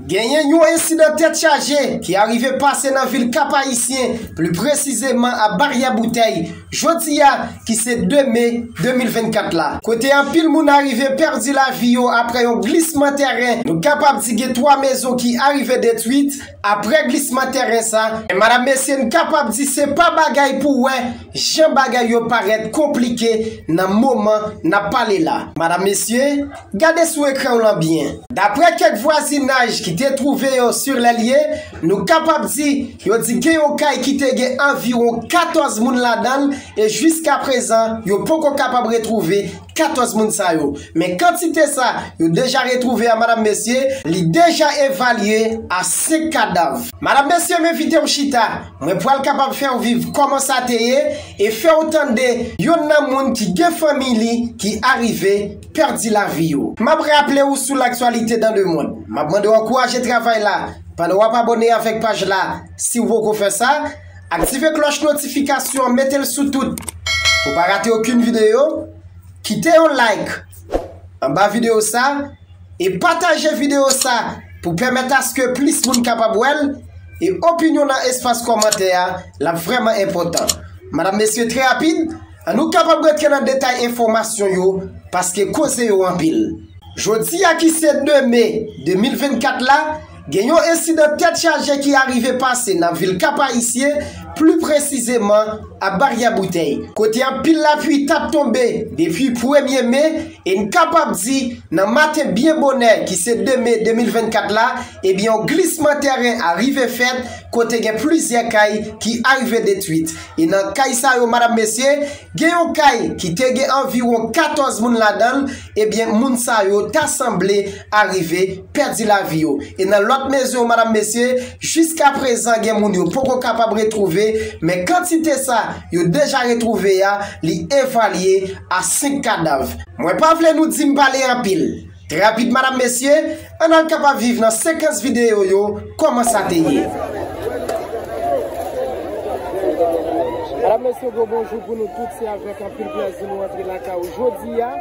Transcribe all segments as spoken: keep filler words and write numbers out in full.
Genyen yon ensidan tèt chaje ki arive pase nan vil Kap Ayisyen, pli presizeman a Baryè Boutèy, jodi a ki se de me de mil vennkat la. Kote anpil moun arive pèdi lavi yo apre yon glisman tèren. Nou kapab di gen twa mezon ki arive detwit apre glisman tèren sa. Men madanm, mesye, n kapab di se pa bagay pou wè jan bagay yo parèt konplike nan moman n ap pale la. Madanm, mesye, gade sou ekran w lan byen. Daprè kèk vwazinaj ki te twouve yo sur les lieux, nou kapab di, yo di gen yon kay ki te gen anviwon katòz moun ladan l, e jiskaprezan, yo poko kapab retwouve katòz moun sa yo. Men kantite sa yo deja retwouve a, madanm, mesye, li deja evalye a senk kadav. Madanm, mesye, m envite w chita. Mwen pral kapab fè w viv kòman sa te ye e fè w tande yonn nan moun ki gen fanmi li ki arive pèdi lavi yo. M ap raple w sou laktyalite dans le monde. M ap mande w ankouraje travay la pandan w ap abòne avèk paj la si w poko fè sa. Aktive klòch notifikasyon an, mete l sou tout pou w pa rate okenn videyo. Kite yon like anba videyo sa e pataje videyo sa pou pèmèt aske plis moun kapab wè l, e opinyon nan espas kòmantè a, l ap vrèman enpòtan. Madanm, mesye, trè rapid, ann nou kapab rantre nan detay enfòmasyon yo, paske koze yo anpil. Jodi a ki se de me de mil vennkat la, gen yon ensidan tèt chaje ki arive pase nan vil Kap Ayisyen, pli presizeman a Baryè Boutèy, kote anpil lapli t ap tonbe depi premye me, e n kapab di nan maten byen bonè ki se de me de mil vennkat la, ebyen, yon glisman tèren arive fèt, kote gen plizyè kay ki arive detwit. E nan kay sa yo, madanm, mesye, gen yon kay ki te gen anviwon katòz moun ladan l, ebyen, moun sa yo ta sanble arive pèdi lavi yo. E nan lòt mezon yo, madanm, mesye, jiskaprezan, gen moun yo poko kapab retwouve, men kantite sa yo deja retwouve a, li evalye a senk kadav. Mwen pa vle nou di m pale anpil. Trè rapid, madanm, mesye, ann al kapab viv nan sekans videyo yo, kòman sa te ye. Madanm, mesye, gwo bonjou pou nou tout, se avèk anpil plèzi nou antre lakay ou jodi a.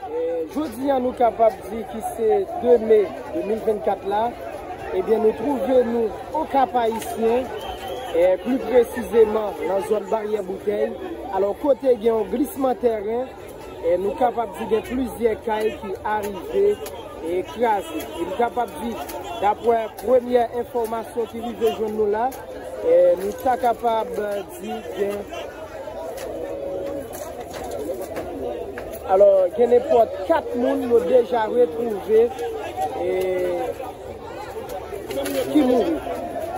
E, jodi a, nou kapab di ki se de me de mil vennkat la, ebyen, nou twouve nou o Kap Ayisyen, e, pli presizeman nan zòn Baryè Boutèy. Alò, kote gen yon glisman tèren, e, nou kapab di gen plizyè kay ki arive, e, kraze. E nou kapab di, daprè premyè enfòmasyon ki rive jwenn nou la, e, nou ta kapab di gen Alò, gen nenpòt kat moun yo deja retwouve, e, ki mouri.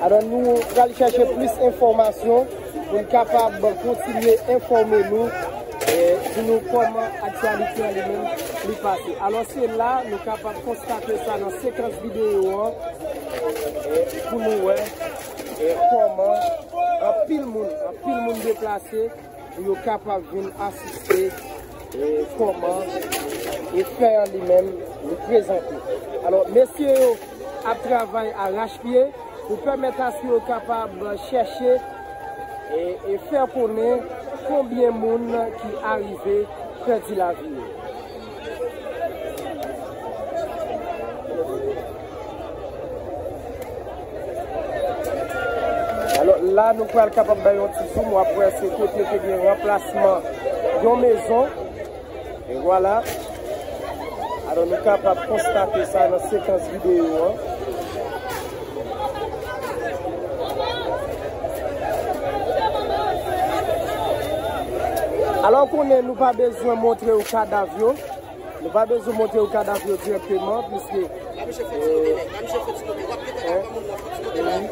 Alò, nou pral chèche plis enfòmasyon pou n kapab kontinye enfòme nou, e, di nou kòman aktyalite an li menm li pase. Alò, se la nou kapab konstate sa nan sekans videyo an, e, pou nou wè, e, kòman anpil moun, anpil moun deplase pou yo kapab vin asiste, e, kòman e fè an li menm li prezante. Alò, mesye yo ap travay arachpye pou pèmèt aske yo kapab chèche e, e fè konnen konbyen moun ki arive pèdi lavi yo. Alò, la nou pral kapab bay yon ti zoom, w ap wè se kote te gen ranplasman yon mezon. E vwala. Alò, nou kapab konstate sa nan sekans videyo an. Alò, konnen nou pa bezwen montre w kadav yo. Nou pa bezwen montre w kadav yo dirèkteman, piske, e, en, en.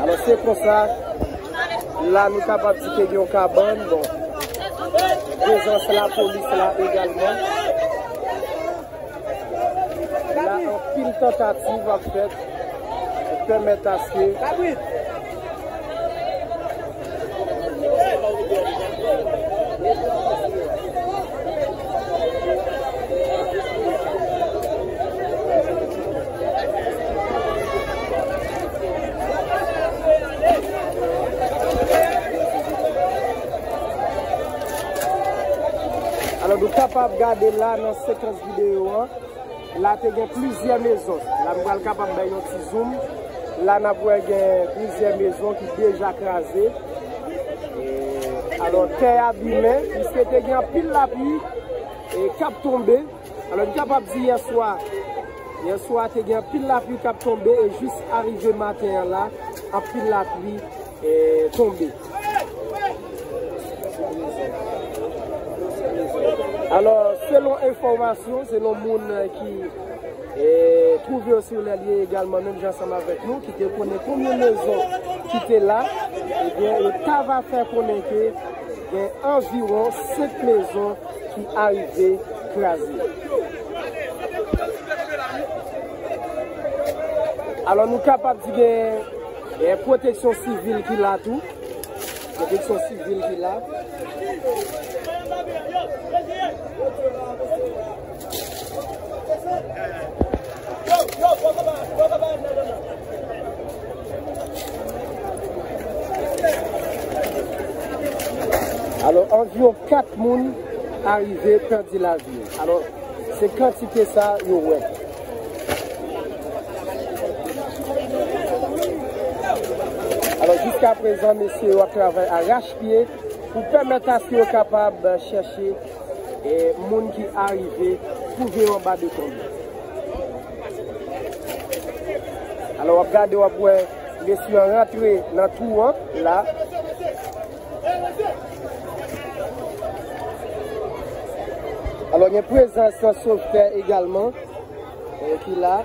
Alò, se konsa, la nou kapab di ke gen yon kabann, bon, prezans lapolis la egalman. La, anpil tantativ ap fèt pou pèmèt aske Alò, nou kapab gade la nan sekans videyo an. La te gen plizyè mezon. La m pral kapab bay yon ti zoom. La n ap wè gen plizyè mezon ki deja kraze. E, alò, tè a abimen, piske te gen anpil lapli, e, k ap tonbe. Alò, n kapab di yèswa, yèswa te gen anpil lapli k ap tonbe, e jis arive maten an la, anpil lapli, e, tonbe. Alò, selon enfòmasyon, selon moun, e, ki, e, twouve yo sou lè, li egalman, menm jan ansanm avèk nou, ki te konnen konbyen mezon ki te la, ebyen, yo ta va fè konnen ke gen anviwon senk mezon ki arive kraze. Alò, nou kapab di gen, gen pwoteksyon sivil ki la tou. Pwoteksyon sivil ki la. Alò, anviwon kat moun arive pèdi lavi yo. Alò, se kantite sa yo wè. Alò, jiska prezan, mesye yo ap travay arachpye pou pèmèt aske yo kapab chèche, e, moun ki arive twouve yo anba dekonb. Alò, w ap gade, w ap wè mesye yo rantre nan twou an, la. Alò, gen prezans sovtè egalman, e, ki la.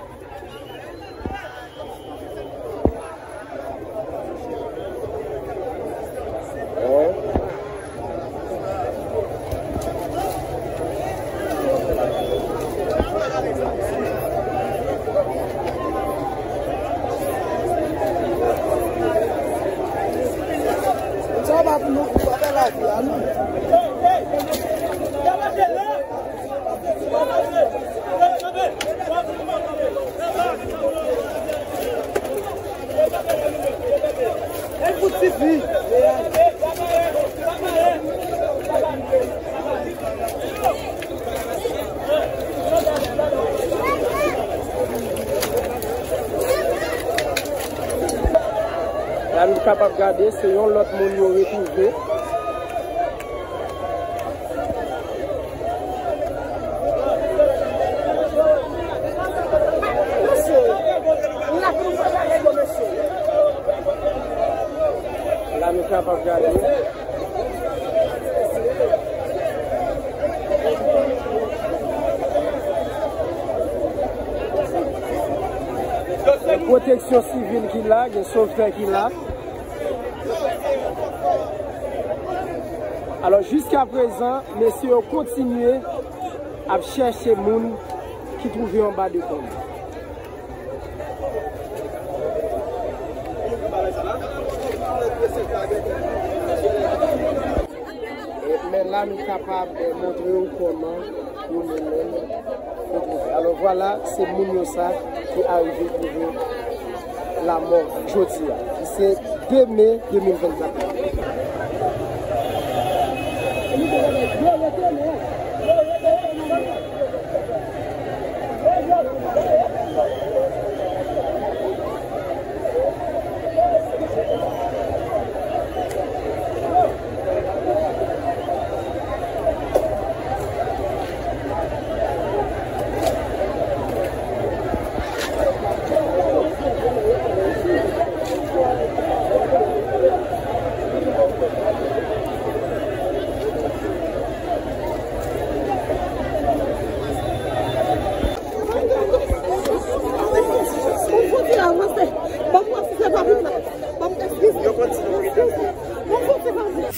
La nou kapab gade, se yon lòt moun yo retwouve. La nou kapab gade. Gen pwoteksyon sivil ki la, gen sovtè ki la. Alò, jiska prezan, mesye yo kontinye ap chèche moun ki twouve anba dekonb. E, men la, nou kapab, e, montre w kòman yo menm menm yo twouve. Alò, vwala, se moun yo sa ki arive twouve lanmò jodi a, ki se de me de mil vennkat la.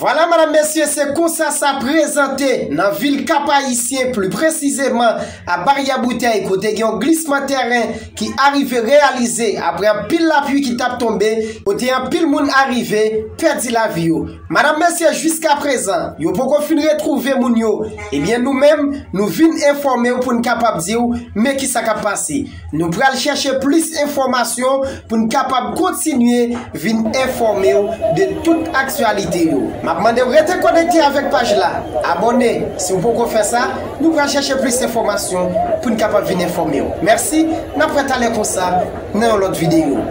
Vwala, medam, mesye, se konsa sa prezante nan vil Kap Ayisyen, pli presizeman a Baryè Boutèy, kote gen yon glisman tèren ki arive reyalize apre anpil lapli ki t ap tonbe, kote anpil moun arive pèdi lavi yo. Medam, mesye, jiska prezan, yo poko fin retwouve moun yo. Ebyen, nou menm, nou vin enfòme w pou n kapab di w men kisa k ap pase. Nou pral chèche plis enfòmasyon pou n kapab kontinye vin enfòme w de tout aktyalite yo. M ap mande Rete konekte avèk paj la, abòne si w poko fè sa. Nou pral chèche plis enfòmasyon pou n kapab vin enfòme w. Mèsi, n ap wè talè konsa nan yon lòt videyo.